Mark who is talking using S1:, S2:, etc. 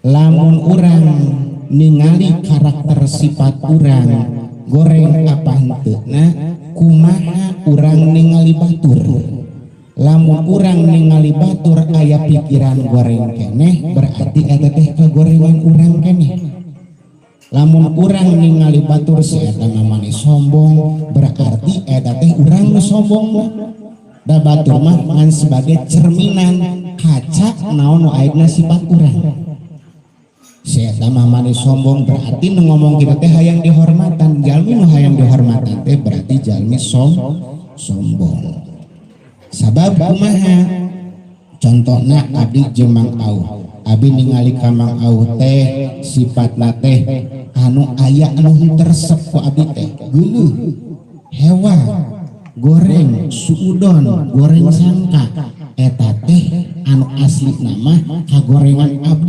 S1: Lamun urang ningali karakter sifat urang goreng apa henteu na, kumaha urang ningali batur. Lamun urang ningali batur aya pikiran goreng keneh, berarti eta teh kagorengan urang keneh. Lamun urang ningali batur, si eta mah mani sombong, berarti eta teh urang nu sombong mah. Da batur mah ngan sebagai cerminan kaca naon nu ayeuna sifat urang. Si eta mah mani sombong, berarti nu ngomong kitu teh hayang dihormatan. Jalmi nu hayang dihormatan teh berarti jalmi sombong. Sabab kumaha? Contohna abdi jeung Mang Au. Abi ningali ka Mang Au teh sifatna teh anu aya anu henteu resep ku abi teh geuleuh, hewa, goreng, suudon, goreng sangka. Eta teh anu asli nama kagorengan abdi.